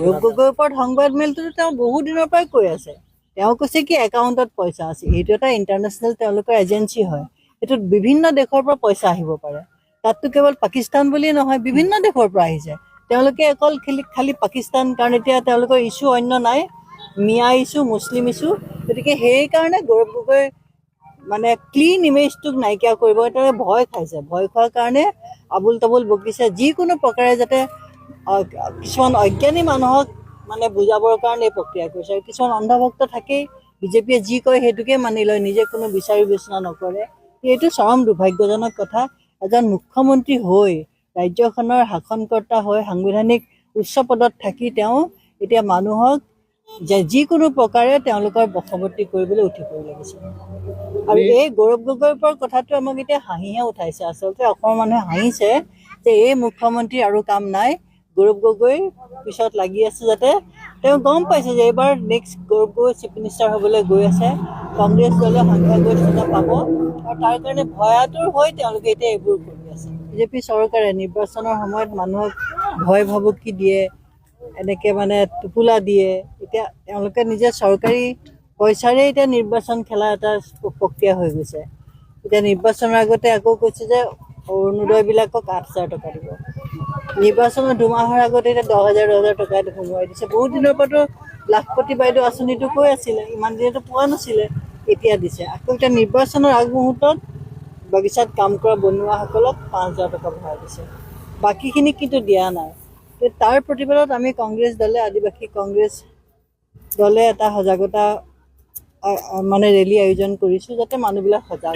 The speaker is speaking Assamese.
গৌৰৱ গগৈৰ ওপৰত সংবাদ মেলটোতো তেওঁ বহু দিনৰ পৰাই কৈ আছে। তেওঁ কৈছে কি একাউণ্টত পইচা আছে। এইটো এটা ইণ্টাৰনেশ্যনেল তেওঁলোকৰ এজেঞ্চি হয়, এইটোত বিভিন্ন দেশৰ পৰা পইচা আহিব পাৰে। তাততো কেৱল পাকিস্তান বুলিয়ে নহয়, বিভিন্ন দেশৰ পৰা আহিছে। তেওঁলোকে অকল খালি খালি পাকিস্তান, কাৰণ এতিয়া তেওঁলোকৰ ইছ্যু অন্য নাই, মিয়া ইছ্যু, মুছলিম ইছ্যু। গতিকে সেইকাৰণে গৌৰৱ গগৈ মানে ক্লিন ইমেজটোক নাইকিয়া কৰিব তেওঁলোকে ভয় খাইছে। ভয় খোৱাৰ কাৰণে আবুল তাবুল বকিছে, যিকোনো প্ৰকাৰে যাতে কিছুমান অজ্ঞানী মানুহক মানে বুজাবৰ কাৰণে এই প্ৰক্ৰিয়া কৰিছে। আৰু কিছুমান অন্ধভক্ত থাকেই, বিজেপিয়ে যি কয় সেইটোকে মানি লয়, নিজে কোনো বিচাৰ বিবেচনা নকৰে। এইটো চৰম দুৰ্ভাগ্যজনক কথা। এজন মুখ্যমন্ত্ৰী হৈ, ৰাজ্যখনৰ শাসনকৰ্তা হৈ, সাংবিধানিক উচ্চ পদত থাকি তেওঁ এতিয়া মানুহক যে যিকোনো প্ৰকাৰে তেওঁলোকৰ বশৱৰ্তী কৰিবলৈ উঠি পৰি লাগিছে। আৰু এই গৌৰৱ গগৈৰ ওপৰত কথাটো আমাক এতিয়া হাঁহিহে উঠাইছে। আচলতে অসমৰ মানুহে হাঁহিছে যে এই মুখ্যমন্ত্ৰী আৰু কাম নাই, গৌৰৱ গগৈৰ পিছত লাগি আছে, যাতে তেওঁ গম পাইছে যে এইবাৰ next Gaurav Gogoi chief minister হ'বলৈ গৈ আছে, কংগ্ৰেছ দলে সংখ্যাগৰিষ্ঠতা পাব আৰু তাৰ কাৰণে ভয়াতুৰ হৈ তেওঁলোকে এতিয়া এইবোৰ কৰি আছে। বিজেপি চৰকাৰে নিৰ্বাচনৰ সময়ত মানুহক ভয় ভাবুকি দিয়ে, এনেকে মানে টোপোলা দিয়ে। এতিয়া তেওঁলোকে নিজে চৰকাৰী পইচাৰে এতিয়া নিৰ্বাচন খেলা এটা প্ৰক্ৰিয়া হৈ গৈছে। এতিয়া নিৰ্বাচনৰ আগতে আকৌ কৈছে যে অৰুণোদয়বিলাকক 8,000 টকা দিব। নিৰ্বাচনৰ 2 মাহৰ আগতে এতিয়া 10,000 10,000 টকা সোমোৱাই দিছে। বহুত দিনৰ পৰাতো লাখপতি বাইদেউ আঁচনিটো কৈ আছিলে, ইমান দিনেতো পোৱা নাছিলে, এতিয়া দিছে। আকৌ এতিয়া নিৰ্বাচনৰ আগমুহূৰ্তত বাগিচাত কাম কৰা বনুৱাসকলক 5,000 টকা ভৰাই দিছে, বাকীখিনিক কিন্তু দিয়া নাই। তাৰ প্ৰতিবাদত আমি কংগ্ৰেছ দলে, আদিবাসী কংগ্ৰেছ দলে এটা সজাগতা মানে ৰেলী আয়োজন কৰিছোঁ, যাতে মানুহবিলাক সজাগ